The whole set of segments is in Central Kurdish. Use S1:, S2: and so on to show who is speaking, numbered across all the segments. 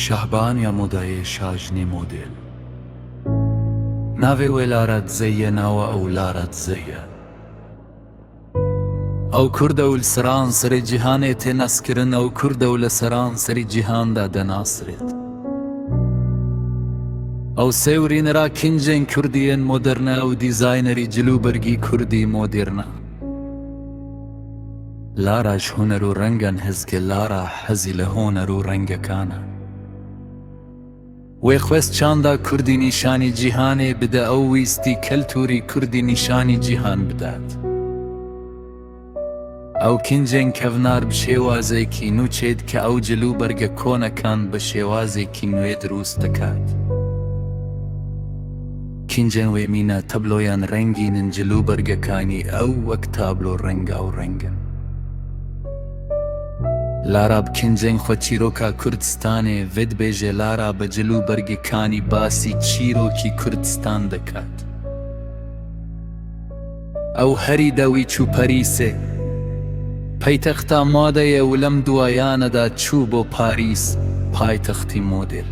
S1: شەهبانیا مۆدایێ شاژنێ مۆدێل. ناوێ وێ لارا دزەییە ناوە ئەو لارا دزەیە. ئەو کوردە و لە سەرانسەری جیهانێ تێ ناسکرن ئەو کوردە و لە سەرانسەری جیهاندا دەناسرێت. ئەو سێورینەرا کنجێن کوردیێن مۆدێرنە ئەو دیزاینەری جلوبەرگی کوردی مۆدێرنە. لاراش هونەر و ڕەنگەن هزگە لارا حەزی لە هونەر و ڕەنگەکانە. وێ خوێست چاندا کوردی نیشانی جیهانێ بدە ئەو ویستی کەلتوری کوردی نیشانی جیهان بدات. ئەو کنجێن کەڤنار بە شێوازێکی نوو چێ دکە ئەو جلو بەرگە کۆنەکان بە شێوازێکی نوێ دروست دەکات. کنجێن وێ مینا تەبلۆیان ڕەنگینن جلو بەرگەکانی ئەو وەک تابلۆ ڕەنگاو ڕەنگن. لارا بە کنجێن خۆ چیرۆکا کوردستانێ ڤێدبێژێ لارا بە جلو بەرگەکانی باسی چیرۆکی کوردستان دەکات. ئەو هەری دەوی چوو پەریسێ پەیتەختا مۆدەیە و لەم دوایانەدا چوو بۆ پاریس پایتەختی مۆدێل.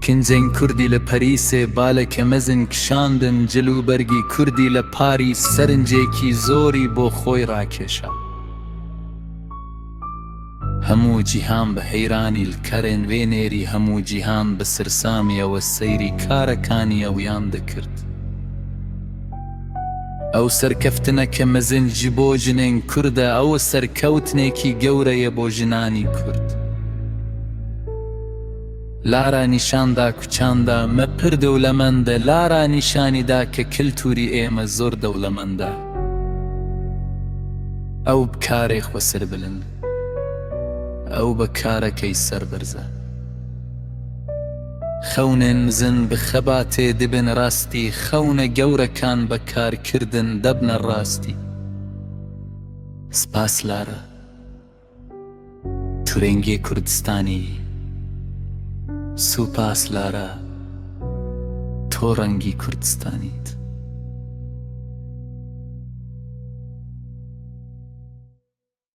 S1: کنجێن کوردی لە پەریسێ بالەکە مەزن کشاندن جلوبەرگی کوردی لە پاریس سەرنجێکی زۆری بۆ خۆی ڕاکێشا. هەموو جیهان بە حەیرانی کارێن وێ نێری هەموو جیهان بە سەرسامیەوە سەیری کارەکانی ئەویان دەکرد. ئەو سەرکەفتنەکە مەزن ژ بۆ ژنێن کوردە ئەو سەرکەوتنێکی گەورەیە بۆ ژنانی کورد. لارا نیشاندا کو چاندا مە پر دەولەمەندە لارا نیشانیدا کە کلتوری ئێمە زۆر دەولەمەندە. ئەو بکارێ خۆ سەر بلند ئەو بە کارەکەی سەربەرزە. خەونێن مزن بە خەباتێ دبن ڕاستی خەونە گەورەکان بە کارکردن دەبنە ڕاستی. سپاس لارا. تو ڕەنگێ کوردستانی. سوپاس لارا. تۆ ڕەنگی کوردستانیت.